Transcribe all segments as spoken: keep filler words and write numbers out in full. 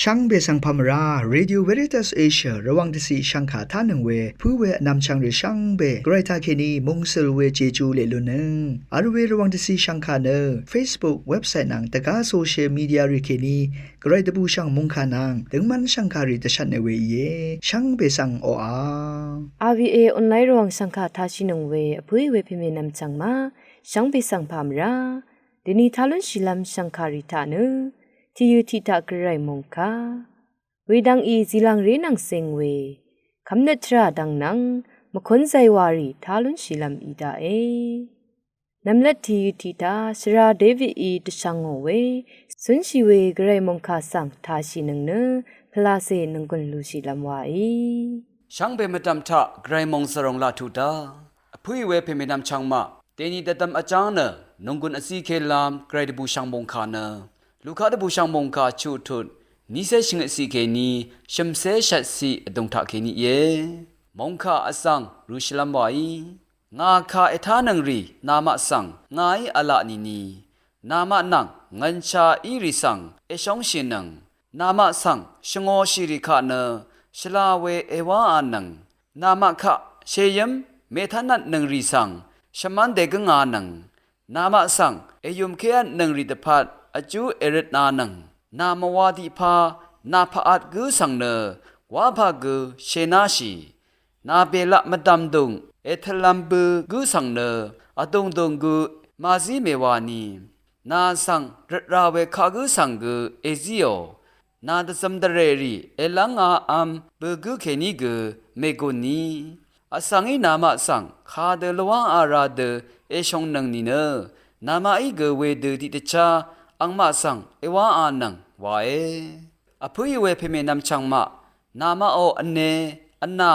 Shvngbe svng pà mvrá, Radio Veritas Asia Rvwàng dvciq shvngkà tánøng we pǿ we vnvmchvng rì shvngbe Gvray taqkèní mungsøl we Jeju leq lunnøng vl we Rvwàng dvciq shvngkà nø Facebook, website nvng dvgá social media rì kèní Gvray dvbùshv̀ng mòngkà nvng døngmv́n shv̀ngkàrì dvshvtne we íe. Shvngbe svng oqà. R V A online Rvwàng shv̀ngkà tashìnøng we vpǿì we pèmènvm chv̀ng ma shvngbe svng pà mvrá. Dèni tá lúnshìlv́m shv̀ngkàrì taq nø tìyø tiq taq Gvray mòngkà wedvng í zìlvngré nvng zing we kvmnøt tvrà dvng nvng mvkún zaywarì tá lúnshìlv́m í daqe. Nvmlat tìyø tiqtaq shvra Davidí dvshvngò we cúnshì we Gvray mòngkà svng tashìnøng nø pvlacè nònggùn lushìlv́m waí. Shvngbe mvdv̀m taq Gvray mòngsvròng laq tuq daq vpǿì we pèmènvm chv̀ng maq dèni dvdvm vjáng nø nònggùn vzíkelv́m Gvray dvbùshv̀ng mòngkà nø Luka dvbùshv̀ng mòngkà chuqtut nícé shvngøtciq kèní shø̀mcé shvtciq vdùng taqkèní íe. Mòngkà vsvng røshìlv́m waí. Ngà kà ètánøng rì namaq svng ngàí v̄la nìni, namaq nvng ngv̀nshà í rì svng èshóngshìnøng, namaq svng shvngōshì rì kaq nø shvla we èwáānøng, namaq kaq shèyǿm mètv́nvtnøng rì svng shvmv́n dègǿngānøng, namaq svng èyùmkévtnøng rì dvpvt vjú èrøtnānøng, nà mvwā tiqpā nà pvvt gǿ svng nø wápā gø shènáshì. Nà bèlaq mvdv̀mdùng ètvlv̄m bø̄ gǿ svng nø vdùngdùng gø màzí mèwāni, nà svng røtra we kagǿ svng gø èzíò. Nà dvzøm dvrèrì èlv́ngāv̄m bø̄ gǿ kèní gø mègùnni, vsvngí namaq svng kadø lvwáā ra dø èshòngnøng nìnø, namaqí gø wedø tiqdvchá angmaq svng èwáānøng wae. Vpǿì we pèmènvm chv̀ng maq, namaqò vne, vnà,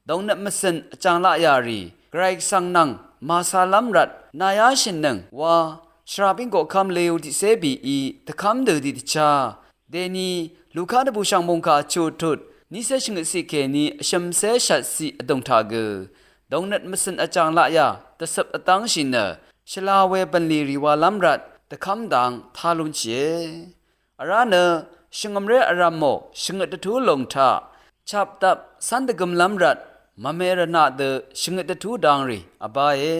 dòngnøt mvcø̀n vjàng laqyà rì Gvray Gvsvng nvng màcālv́m rvt nàyáshìnøng wa, shvrà bíng koqkv́m Leotiqcé bìí dvkv́m dø tiqdvchá dèni Luka dvbùshv̀ng mòngkà chuqtut nícé shvngøtciq kèní vshø̀mcé shvtciq vdùng taq gø dòngnøt mvcø̀n vjàng laqyà dvcøp dvdv́ngshì nø shvla we bv̀nlì rì walv́m rvt dvkv́m dang tá lúnshìe. Vrá nø shvngø̀mré vrv̀mò shvngøt dvtú lòng taq chapdvp cv́n dvgø̄mlv́m rvt mvme rvnaq dø shvngøt dvtú dang rì vbáe.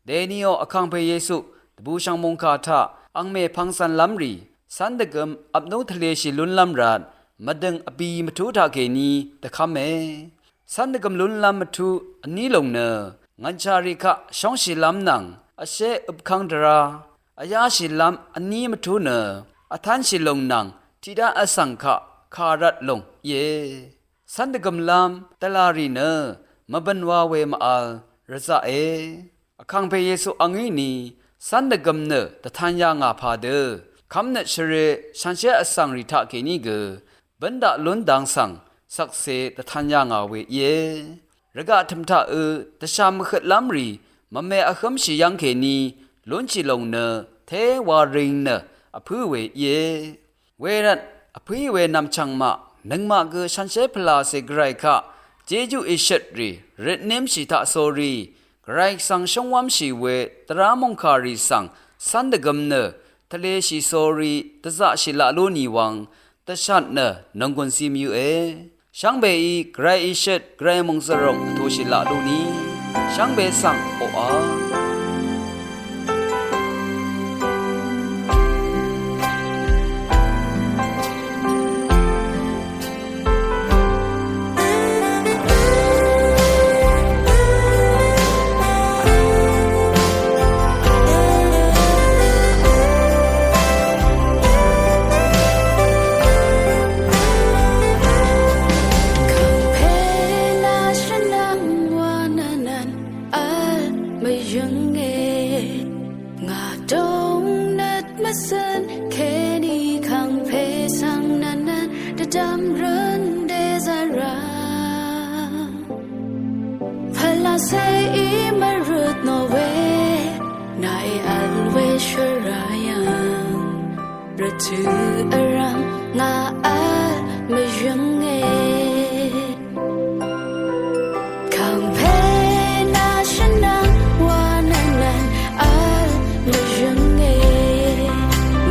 Dèniò Vkàngpè Yesu dvbùshv̀ng mòngkà taq angmè pv̄ngcv̄nlv́m rì cv́n dvgø̄m vpnú tvleshì lúnlv́m rvt mvdø̀ng vbì mvtú taqkèní dvkv́me. Cv́n dvgø̄m lúnlv́m mvtú vní lòng nø ngv̀nshà rì kaq shóngshìlv́m nvng vshé øpkv́ng dvrá vyáshìlv́m vní mvtú nø vtv́nshì lòng nvng tiqdá vsvng kaq kà rvt lòng íe. Cv́n dvgø̄mlv́m dvlà rì nø mvbø̀n wa we mvvl rvzaqe. Vkàngpè Yesu angí ni cv́n dvgø̄m nø dvtan yà ngà pà dø kv́mnøt shvrē shànshér vsvng rì taqkèní gø bǿn daq lún dang svng shvkse dvtan yà ngà we íe. Rvgaq tø̀m taq ø dvshà mvhøtlv́m rì mvme vhǿmshì yv́ng kèní lúnshì lòng nø té wa ring nø vpǿ we íe. Wervt vpǿì we nvmchv̀ng maq nøngmaq gø shànshér pvlàcè Gvray kaq jejú ìshøtrì røtnímshì taqsórí Gvray Gvsvng shǿngwv́mshì we dvrá mòngkàrì svng cv́n dvgø̄m nø tvleshì sórí dvzaqshì laq lú nì wvng dvshat nø nònggùn zí mvyǿe. Shvngbeí Gvrayí shøt Gvray mòngzvròng vtōshì laq lú nì shvngbe svng oqà. Vl mvyǿnge ngà dóngnøt mvcø̀n kèní kàngpè svng nvnvn dvdvm røn dèzvra. Pvlacèí mvrøt nò we nàí vl we shvrayv̀ng rvtø̀ vrv̀m ngà vl mvyǿnge. Kàngpè nà shvnvng wa nvnvn vl mvyǿnge.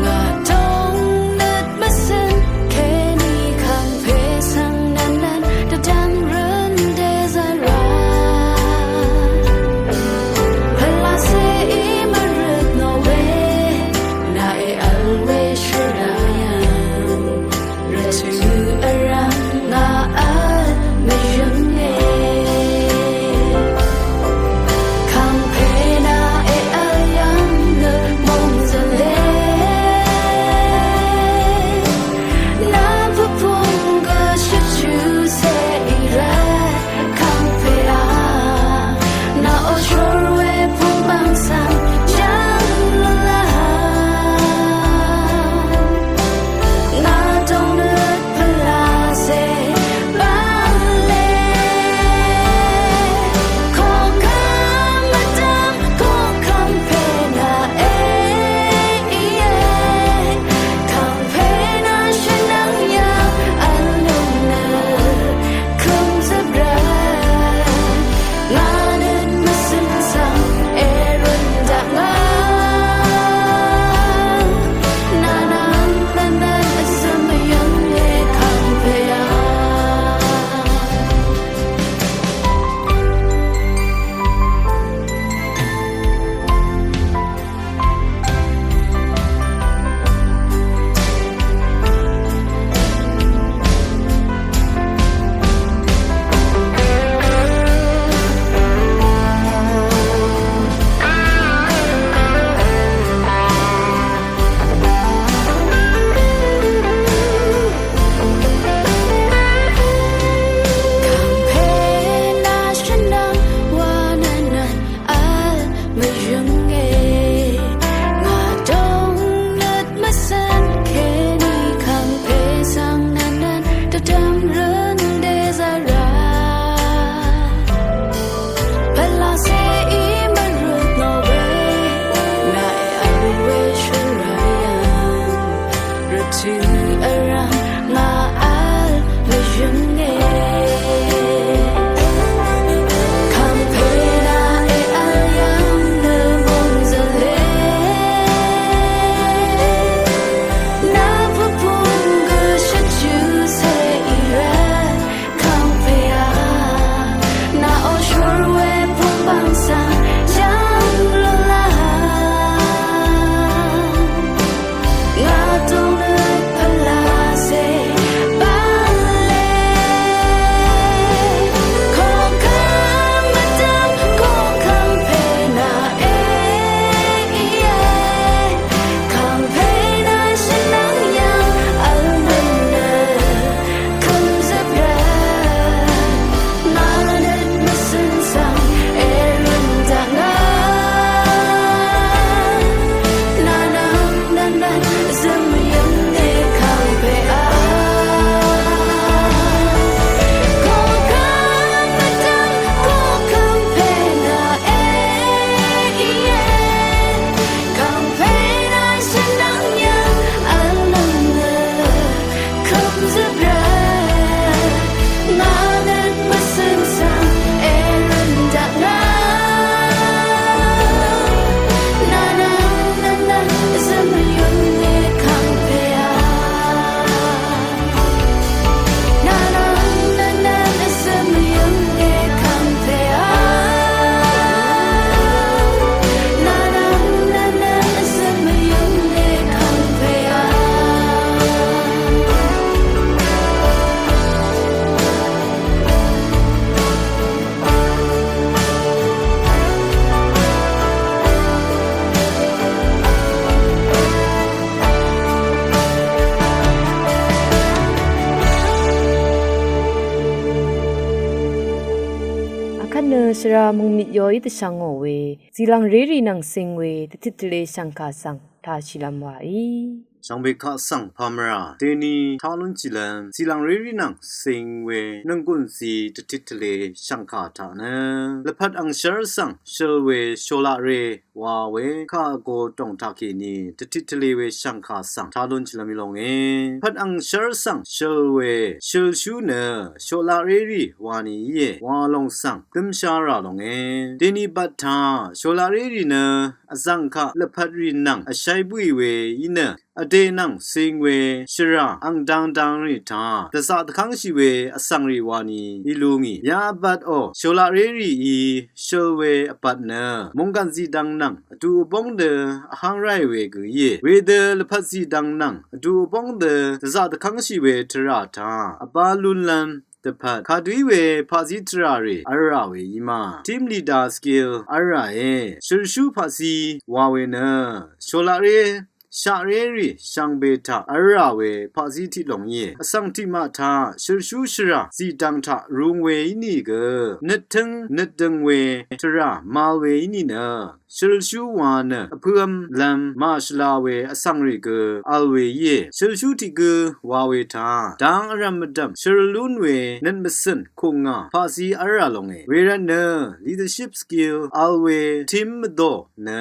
Ngà dóngnøt mvcø̀n kèní Vrv̀ng ngà vl mvyǿnge. Kàngpè nà èvl yv̀ng nø mòngzv̀le. Nà pvpung gø shvtjø̀ cè í rvt kàngpè a. Nà ò shùr we pung bv̀ng svng jv̀ng lúlv́m. Ngà dòng nø pvlacè bv̀nle. Koqkv́m mvdv̀m koqkv́m pè nà e íe. Kàngpè nà shvnvng yv̀ng vl mvn nø kø̀m zøp rvt. Ngà nøt mvsø̀n svng èrø̀n daq ngà. Nà nvng nvng nvng zø̀m yv̀ng e kàngpè a. Koqkv́m mvdv̀m koqkv́m pè nà e íe. Kàngpè nà shvnvng yv̀ng vl mvn nø kø̀m zøp rvt. Ngà nøt mvsø̀n svng èrø̀n daq ngà. Nà nvng nvng nvng zø̀m yv̀ng e kàngpè a. Nà nvng nvng nvng zø̀m yv̀ng e kàngpè a. Nà nvng nvng nvng zø̀m yv̀ng e kàngpè a. Akvt nø shvra mungmit yoí dvshvngò we, zìlv̀ng rérì nvng sing we, dvtit tvle shv̀ngkà svng tāshìlv́m wàí. Shvngbe kaq svng pàmvrà deni taq lúnshìlv́m zìlv̀ng rérì nvng sing we nv̀nggùn zi dvtit tvle shv̀ngkà taq nø lvpat angshv́r svng shøl we sholaq re wa we kaq vgo dòng taqkèní dvtit tvle we shv̀ngkà svng taq lúnshìlv́m í longe. Lvpat angshv́r svng shøl we shølshú nø sholaq rérì wani íe wa lòng svng dømsha rà longe. Deni bvt taq sholaq rérì nø vzv̀ng kaq lvpat rì nvng vsháy bǿì we í nø vdè nvng sing we shvrà ang dangdang rì taq dvzaq dvkv́ngshì we vsvng rì wani í lú ngì. Ya vbvt ò sholaq rérìí shøl we vbvt nø mònggàn zìdvng nvng vdu vbóng dø vháng ráì we gø íe. Wedø lvpat zìdvng nvng vdu vbóng dø dvzaq dvkv́ngshì we tvrà taq vbá lúnlv́m dvpvt kadø í we paqzí tvrà rì v́lrà we í ma. Team leader skill v́lràe. Shølshú paqzí wa we nø sholaq ré shaq ré rì shvngbe taq v́lrà we paqzí tiq lòng íe. Vsvng tiqmaq taq shølshú shvrà zìdvng taq rung we ínìgø nøttǿng nøtdøng we tvrà mal we ínìnø shølshú wa nø vpø̄v̄m lv̄m màshvla we vsvng rì gø vl we íe. Shølshú tiq gø wa we taq dang vrv̀m mvdv̀m shøl lún we nøt mvcø̀n kùngà paqzí v́lrà longe. Wervtnø leadership skill vl we team mvdò nø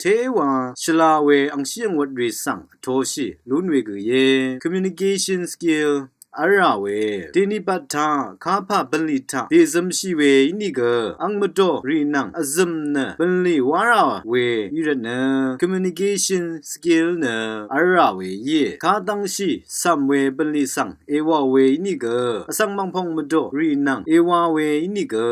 téwa shvla we angshí angwvt rì svng vtoshì lún we gø íe. Communication skill v́lrà we deni bvt taq kapà bv̀nlì taq dèzømshì we ínìgø ang mvdò rì nvng vzø̀m nø bv̀nlì wá rà we í rvtnø communication skill nø v́lrà we íe. Kadvngshì cv̀m we bv̀nlì svng èwàò we ínìgø vsvng mv̀ngpòng mvdò rì nvng èwa we ínìgø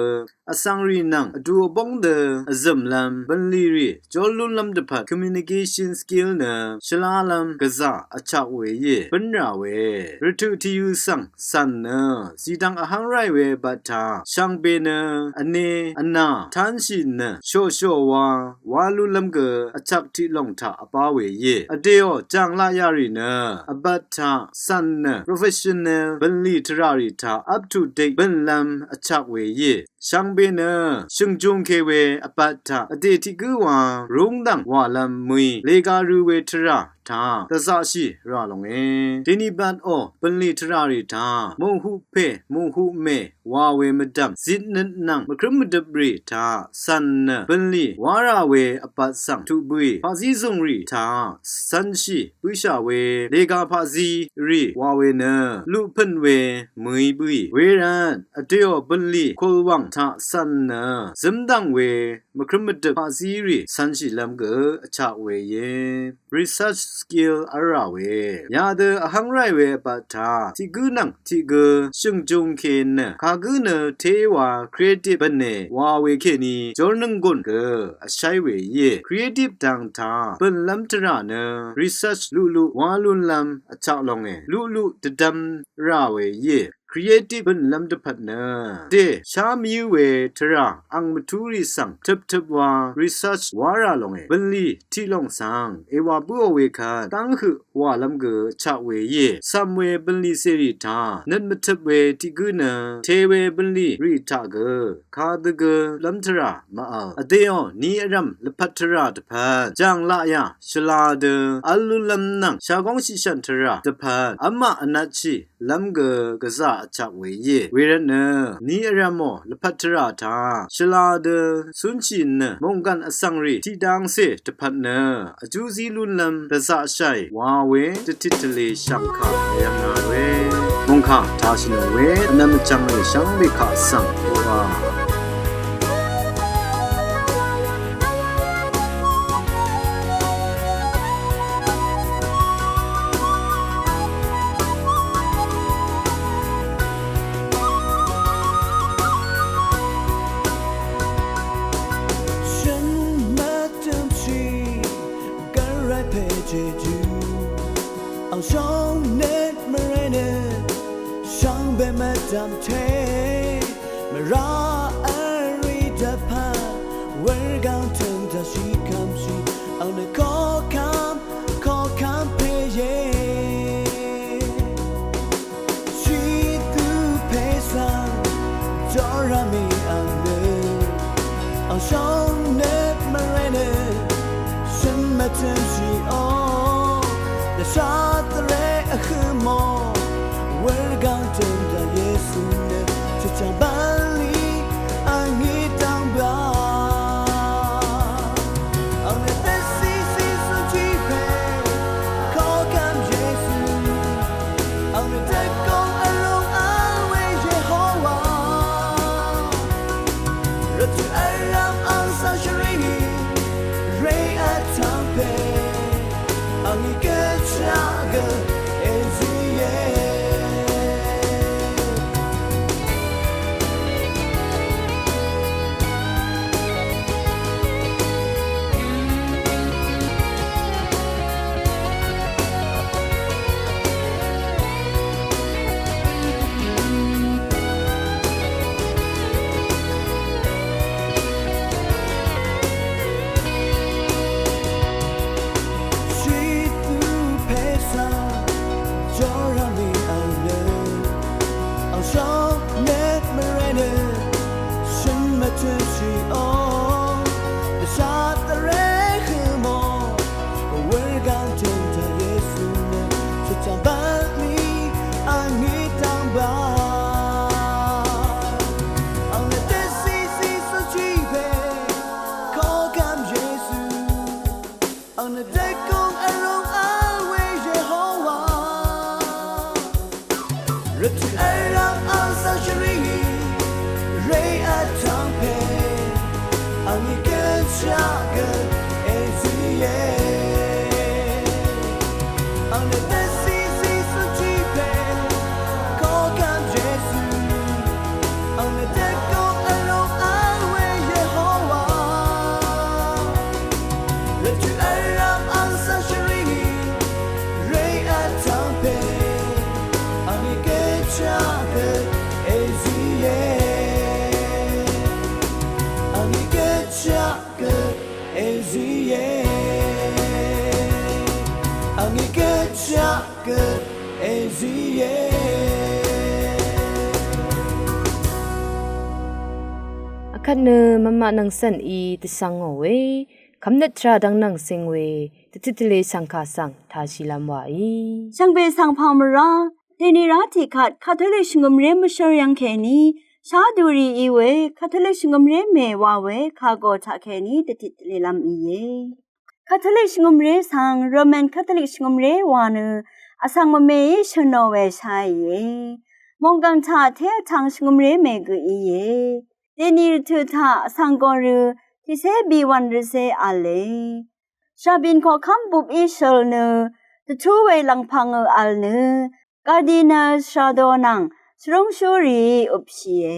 vsvng rì nvng vdu vbóng dø vzø̀mlv́m bv̀nlì rì jól lúnlv́m dvpvt communication skill nø shvlálv́m gvzà vchak we íe. Bǿnrà we rvtøq tvyø̄ svng cv̀n nø zìdvng vháng ráì we bvt taq shvngbe nø vne vnà tánshì nø shòshò wa wá lúnlv́m gø vchak tiq lòng taq vbá we íe. Vdèò jàng laqyà rì nø vbvt taq cv̀n nø professional bv̀nlì tvrà rì taq up to date bø̀nlv́m vchak we íe. Shvngbe nø shø̀ngjungke we vbat taq vdè tiq gǿ wa rúngdv̀ng wàlv́m mø̀í lèga rø̄ we tvrà taq dvzaqshì rà longe. Dèní batò bø̀nlì tvrà rì taq mòhuq pè mòhuq mè wa we mvdv̀m zitnøt nvng mvkrǿm mvdøp rì taq cv̀n nø bø̀nlì wá rà we vbat svng tuq bǿì paqzí zùng rì taq cv̄nshì bǿshà we lèga paqzí rì wa we nø luqpø̀n we mø̀í bǿì. Wervt vdèò bø̀nlì kùlwàng taq cv̀n nø zǿmdv̀ng we mvkrǿm mvdøp paqzí rì cv̄nshìlv́m gø vchaq we íe. Research skill v́lrà we yadø vhv́ng ráì we vbat taq tiq gǿ nvng tiq gǿ shø̀ngjungke nø kagǿ nø téwa creative bv̀ne wa we kèní jórnøng gùn gø vsháì we íe. Creative dang taq bø̀nlv́m tvrà nø research luqluq wá lúnlv́m vchaq longe. Luqluq dvdvm rà we íe. Creative bø̀nlv́m dvpvt nø dè shá mvyǿ we tvrà ang mvtú rì svng tøptøp wa research wá rà longe. Bø̀nlì tiq lòng svng èwà bǿò we kvt dv́ng høq wàlv́m gø chaq we íe. Cv̀m we bø̀nlì cèrì taq nøt mvtøp we tiq gǿ nø te we bø̀nlì rì taq gø kadø gø lv́m tvrà mv-vl. Vdèò ni vrv̀m lvpat tvrà dvpvt jàng laqyà shvla dø v́l lúnlv́m nvng shagóng shiqshv̀n tvrà dvpvt v́maq vnvtshì lv́m gø gvzà vchaq we íe. Wervt nø ni vrv̀mò lvpat tvrà taq shvla dø cúnshì nø mònggàn vsvng rì tiqdangcè dvpvt nø vjú zí lúnlv́m dvzaqshàì wa we dvtit tvlē shv̀ngkà yv̀ngà we mòngkà tashìnøng we vnvm vchvng rì shvngbe kaq svng wa Shø̀n mvtø̄mshì gvray pè Jejú ang shóngnøt mvré nø shvngbe mvdv̀mte mvrá vrí dvpvt wurgáng tø̀m taq shìkvmshì ang nø koqkvm koqkvm pè íe. Shìtú pè svng jórami ang nø ang shóngnøt mvré nø shø̀n mvtø̄mshìò dvsha tvre vhø̄ mò wurgáng tø̀m taq Yesu nø chøchv̀ng bv̀nlì ang í dv́ng bǿà. Ang nø dvcìcì zúnshì pè koqkvm Yesu. Ang nø dvgùng vrūng vl we Yehowa. Rvtø̀ vrv̀m ang svng shvrìngì rè vtvng pè. Angí gø chaq gø èzìe. Shìtú pè svng jórami ang nø ang shóngnøt mvré nø shø̀n mvtø̄mshìò dvsha tvre vhø̄ mò wurgáng tø̀m taq Yesu nø chøchv̀ng bv̀nlì ang í dv́ng bǿà. Ang nø dvcìcì zúnshì pè koqkvm Yesu. Ang nø dvgùng vrūng vl we Yehowa. Rvtø̀ vrv̀m ang svng shvrìngì rè vtvng pè. Angí gø chaq gø èzìe. Ang nø dvcìcì zúnshì pè koqkvm Yesu. Ang nø dvgùng vrūng vl we Yehowa. Rvtø̀ vrv̀m ang svng shvrìngì rè vtvng pè. Angí gø chaq gø èzìe. Angí gø chaq gø èzìe. Angí gø chaq gø èzìe. Kvt nø mvmaq nvng cv̀n í dvshvngò we kvmnøt tvrà dvng nvng cing we dvtit tvle shv̀ngkà svng tāshìlv́m wàí. Shvngbe svng pà mvrá dèni rá tiqkvt Katolik shvngø̀mré mvshǿr yv́ng kèní shá duri í we Katolik shvngø̀mré mè wa we kagò taqkèní dvtit tvlelv́m íe. Katolik shvngø̀mré svng Roman Katolik shvngø̀mré wa nø vsvng mvmeí shø̀nò we sháìe. Mònggv̀ng taq té vtvng shvngø̀mré mè gø íe. Dèni rvtø̀ taq vsvng gòrø tiqcé bìwv̀n rvcé v̄le. Shàbìn koqkv́m bupí shøl nø dvtú we lv̀ngpv̀ngø vl nø Cardinal Sardo nvng shvrúngshúrìí øpshìe.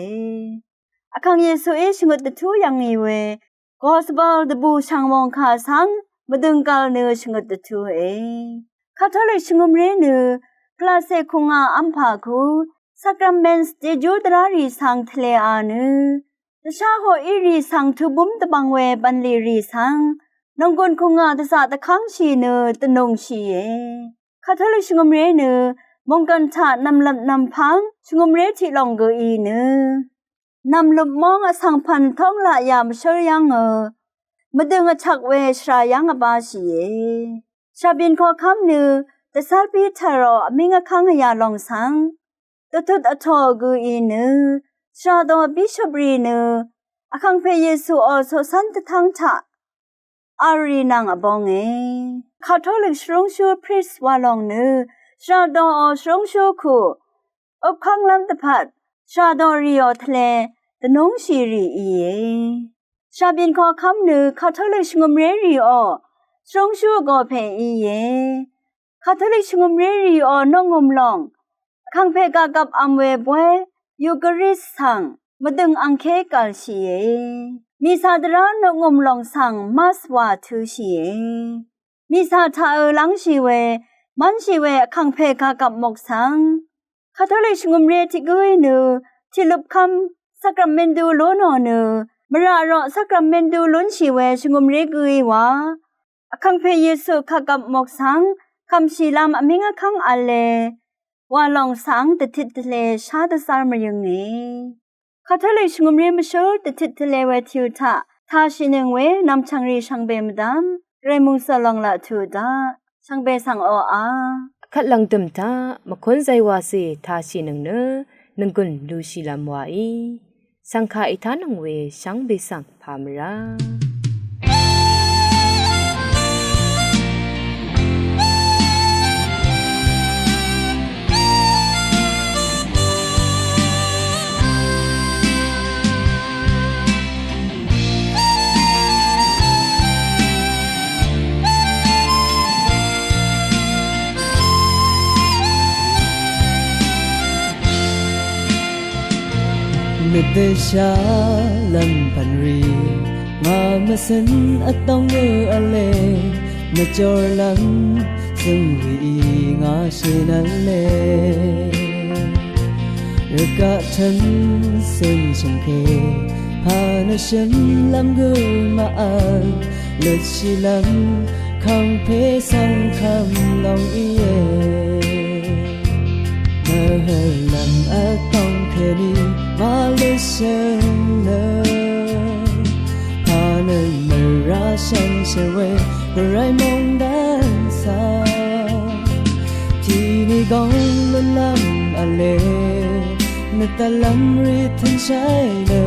Vkàng Yesuí shvngøt dvtú yv̀ngì we Gospel dvbù shv̀ngwòng kà svng mvdø̀ng gv̀l nø shvngøt dvtúe. Katolik shvngø̀mré nø gvlacè kùngà vmpà ku Sacrament jejú dvrárì svng tvlea nø dvshá hoqírì svng tubúm dvbvng we bv̀nlì rì svng nònggùn kùngà dvzaq dvkv́ngshì nø dvnùngshìe. Katolik shvngø̀mré nø mònggv̀n taq nv̀mlvp nv̀mpv́ng shvngø̀mré tiq lòng gø í nø nv̀mløp móng vsvng pv̀n tóng laqyà mvshǿr yv́ngø mvdøng vtvk we shvra yv́ng vbáshìe. Shàbìn koqkv́m nø dvcv́r Piteò vmíng vkv́ng vyà lòng svng dvtut vtò gø í nø shvra do bishop rì nø Vkàngpè Yesuò coqcv́n dvtv́ng taq v̄l rì nvng vbónge. Katolik shvrúngshú priest wa lòng nø shvra doò shvrúngshú kù øpkv́nglv́m dvpvt shvra do rìò tvle dvnúngshì rì íe. Shàbìn koqkv́m nø Katolik shvngø̀mré rìò shvrúngshú vgò pè íe. Katolik shvngø̀mré rìò noqngø̀m lòng Vkàngpè gagvp vm we bóy Eucharist svng mvdø̀ng angké gv̀lshìe. Mìcà dvrá noqngø̀m lòng svng Mass wà tø̄shìe. Mìcà taqø̄ lv́ngshì we mv́nshì we Vkàngpè gagvp mok svng Katolik shvngø̀mré tiq gǿí nø tiqløpkv́m Sakramentu lú nò nø mvrà roq Sakramentu lúnshì we shvngø̀mré gǿí wa Vkàngpè Yesu kagvp mok svng kv̀mshìlv́m vmíng vkv́ng v̄le wa lòng svng dvtit tvle shá dvzv́r mvyønge. Katolik shvngø̀mré mvshǿr dvtit tvle we tìu taq tāshìnøng we nv̀mchv̀ngrì shvngbe mvdv́m Gvray mòngsø̀l lòng laq tuq daq shvngbe svng oqà kvt lv̀ngdø̀m taq mvkún zaywà wàcè tāshìnøng nø nònggùn lushìlv́m wàí shv̀ngkà ètánøng we shvngbe svng pà mvrá. Nøt dvsha lv́m pv̀nrì ngà mvcø̀n vtóng nø v̄le, nø jórlv́m zø̀ngrì ngà shø̀n v̄le. Rvgaq tv́n cø̀n shvngke pà nø shø̀nlv́m gø màvl, lvtshìlv́m Kàngpè svng kv̀m lòng íe. Mvhø̀lv́m vtóng kèní màløtshø̀n nø pà nø mvrá shvngshø̀n we Gvray mòngdàn svng tìní góng lúnlv́m v̄le. Nø dvlv́m rì tø̀nshàì nø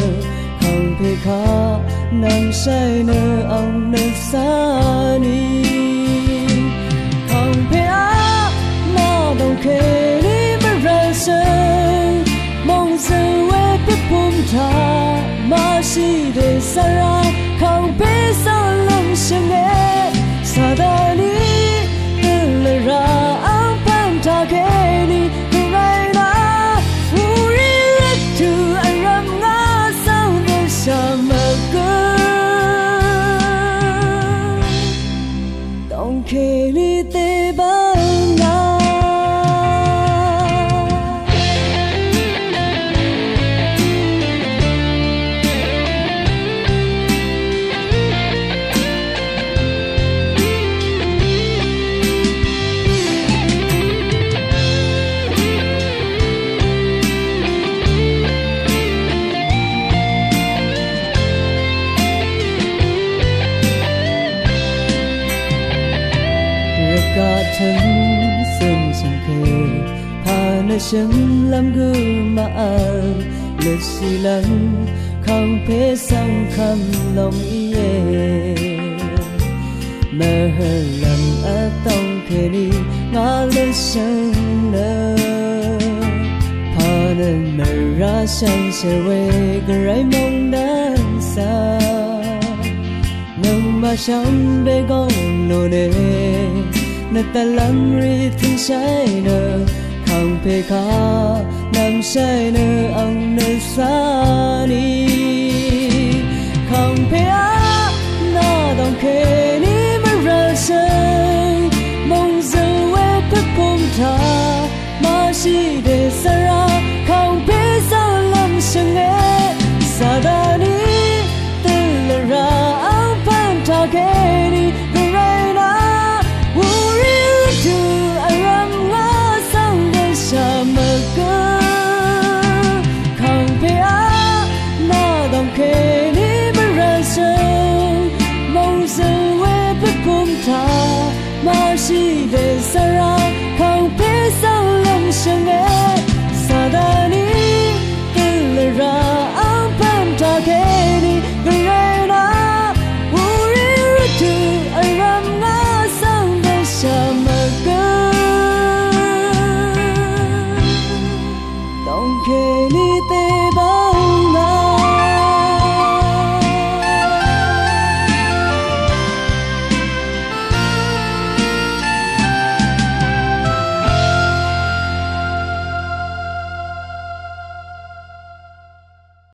Kàngpè kaq nv̀mshàì nø ang nø sá nì. Kàngpè aq nà dòng kèní mvrv̀lshø̀n mòngzø̀l we pvpùm taq màshì dèsvra Kàngpè svng lúngshø̀nge. Sataní dø lvrà angpv̀n taq kèní Gvray nà wurì rvt tø̀ vrv̀m ngà svng dvshà mvgø dòng kèní dèbv̀n ngà. Shønglv́m gø màvl nøt shìlv́m kàngpè svng kv̀m lòng íe. Mvhø̀lv́m vtòng kèní ngà lvshø̀ng nø pà nø mvrá shvngshø̀r we gvray mòngdv̀n svng nøngmaq shvngbe gòng lò nø nøt dvlv́m rì tø̀ngshàì nø kàngpè kaq nv̀mshàì nø ang nø svng í kàngpè á nà dòng kèní mvrv̀l shø̀ng mòngzø̀l we pvpùm taq màshì dèsvra kàngpè svng lv̀mshø̀nge. Sataní dø lvrà angpv̀n taq kèní gvray nà wurì vtú vrv̀m ngà svng dvshà mvgø kàngpè á nà dòng kèní mvrv̀l shø̀ng mòngzø̀l we pvpùm taq